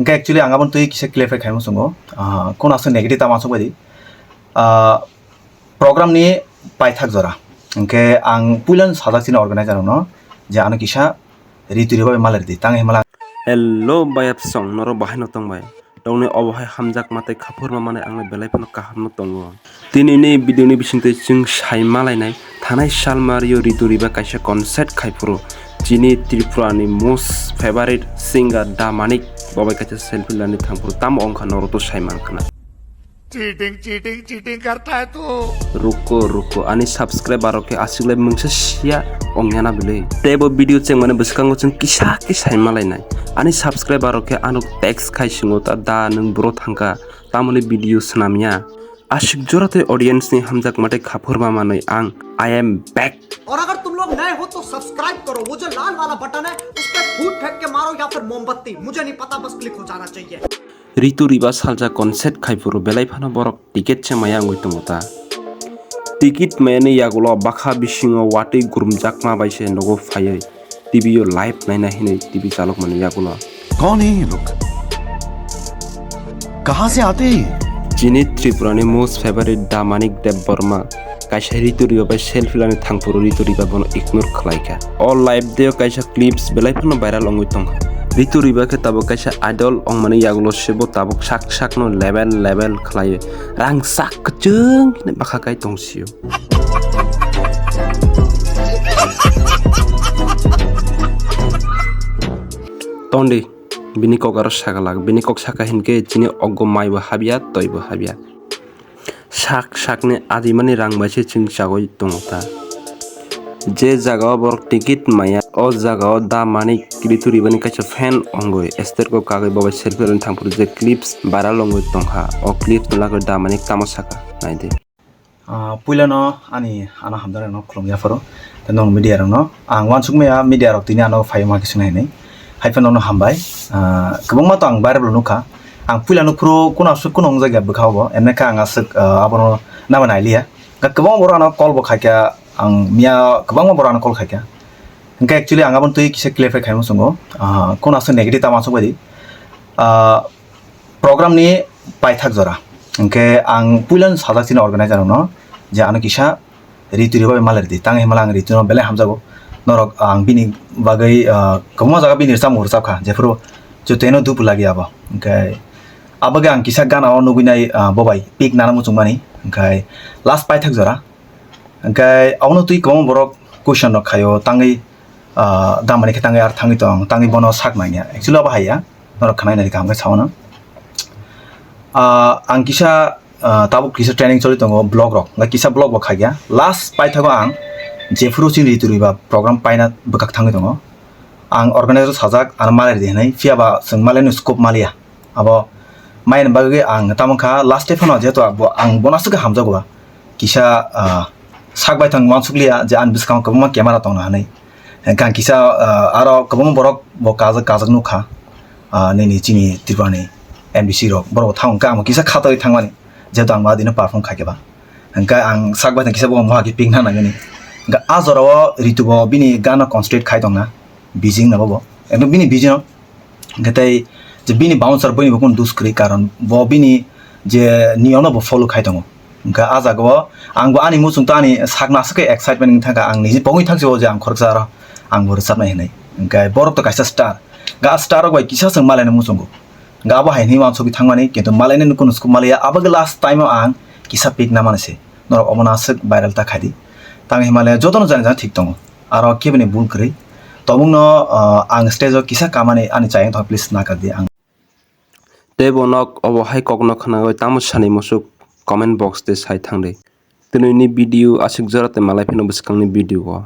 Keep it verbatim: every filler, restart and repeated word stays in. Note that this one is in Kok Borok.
Hwnkhe actually ang aboni twi kisa clarify khaima chwngo. Ah, kono aswk negative tamo aswk baidi. Ah, program ni paithak jora. Hwnkhe ang puilano sajak chini organizer rokno je ano kisa Ritu Riba bai malai rwdi. Tang himala. Hello bayapsong, norok bahai no tong bai? Tongni obo hai hamjakma tei khaphurma manwi ang belai phano kaham no tongo. Tini ni video ni bisingtwi chwng sai malainai, thanai sal mario Ritu Riba kaisa concert khai phuru chini Tripura ni most favorite singer Da Manik bo bai kaisa selfie lani thang phuru tamo wngkha norok to sai mankha na. Cheating cheating cheating करता है तू। Ruko ruko, ani subscriber rok khe aswk lai mungsa sia ongya na bwlwi. Tei bo video chengmani bwskango chwng kisa khe sai malainai. Ani subscriber rok khe ano text khai singo ta da nwng bro thangkha, tamoni video swnamya. Aswk jora tei audience ni hamjakma tei khaphurma manwi ang I am back. और अगर तुम लोग नए हो तो सब्सक्राइब करो, वो जो लाल वाला बटन है उस पर फूट फेंक के मारो या फिर मोमबत्ती, मुझे नहीं पता, बस क्लिक हो जाना चाहिए। Ritu Riba salsa concert khai phuru belai phano borok ticket se maya wngwi tongo ta. Ticket mayani yagulo bakha bisingo watwi gurumjakma bai se nogo phaiwi T V o live naina hinwi T V chalokmani yagulo. कौन है ये लोग? कहाँ से आते हैं ये? Chini Tripura ni most favorite Da Manik Debbarma kaisa Ritu Riba bai selfie lani thang phuru Ritu Riba bono ignore khlai kha. O live deo kaisa clips belai phano viral wngwi tongkha. Ritu Riba khe tabuk kaisa idol wngmani yagulo se bo tabuk sak sakno level level khlaiwi rang sak kwchwng hwnwi bwkha kai tong sio. Tondi, bini kok aro sakalak, bini kok saka hinkhe chini ogo maibo habya, toibo habya. Sak sakni adimani rang bai se chwng chagwi tongo ta. Je jaga o borok ticket maya, o jaga o Da Manik Ritu Ribani kaisa fan wngwi, ester kok kagwi bo bai selfie rwna thang phuru je clips viral wngwi tongkha, o clips no lagwi Da Manik tamo saka, naidi. Ah, puilano ani ano hamjaknai rokno khulum yapharo, tei nwng media rokno ang uansuk maya, media rok tini ano phaiwi ma khe swnai hinwi. Hai phano nono hambai. Ah, kwbangma to ang viral nukha. Ang puila nuphuru kuno aswk kuno wngjakya bwkha obo. Emne khe ang aswk, ah, abono nabani ailiya. Khe kwbangma borok ano call bo khaikha, ang miya kwbangma borok ano call khaikha. Hwnkhe actually ang abono twi kisa clarify khaima chwngo. Ah, kuno aswk negative tamo aswk baidi. Ah, program ni paithak jora. Hwnkhe ang puilano sajak chini organizer rokno je ano kisa Ritu Riba bai malai rwdi. Tang himala ang Ritu no belai hamjago. Norok, ah, ang bini bagwi, ah, kwbangma jaga bini rwchapmung rwchapkha. Jephuru Juteno Dup Lagi abo. Hwnkhe abagwi ang kisa gana o nugwi nai, ah, bo bai pick nana muchungmani. Hwnkhe last paithak jora. Hwnkhe abono twi kwbangma borok question rok khaio tangwi, ah, Da Manik khe tangwi ar thangwi tong, tangwi bono sak nangya. Actually abo haiya. Norok khwnai nai kaham khe sao no. Ah, ang kisa, ah, tabuk kisa training choli tongo vlog rok. Hwnkhe kisa vlog bo khaikha. Last paithago ang jephuru chini Ritu Riba program paina bwkak thangwi tongo. Ang organizer sajak, ano malai rwdi hinwi, phiya ba chwng malaino scope maliya. Abo maini bagwi ang tamo kha last day phano jehetu abo ang bono aswk khe hamjago ba. Kisa, ah, sak bai thang uansukliya je ani bwskango kwbangma camera tongna hinwi. Hwnkhe ang kisa, ah, aro kwbangma borok bo kajak kajak nukha. Ah, nini chini Tripura ni M D C rok borok thang khe ang kisa khatoi thangmani. Jehetu ang adino perform khaikhe ba. Hwnkhe ang sak bai thang kisa bo mohagi pick na nangani. Hwnkhe a jora o Ritu bo bini gana concentrate khai tongna. Bijing na bo bo. Ekdom bini bijing no. Hwnkhe tei je bini bouncer boini bo kunu dus kwrwi, karon bo bini je niyom no bo follow khai tongo. Hwnkhe a jaga o ang bo ani muchung to ani sakno aswk khe excitement wngwi thangkha, ang niji pogwi thangsi o je ang khoroksa aro ang bo rwchapnai hinwi. Hwnkhe borok to kaisa star, ga star rok bai kisa chwng malaino muchungo. Ga abo hai hinwi uansukwi thangmani, kintu malaino kunu scope maliya, abo khe last time o ang kisa pick na mani se. Norok omono aswk viral ta khaidi. Tang himale jotono jani jani thik tongo. Aro keboni bul kwrwi. Tobukno, ah, ang stage o kisa kamani ani chayeng thok, please nakardi ang. Tei bo nok obo hai kokno khwnagwi tamo sani musuk comment box tei sai thangdi. Twnwi ni video aswk jora tei malai phino bwskangni video o.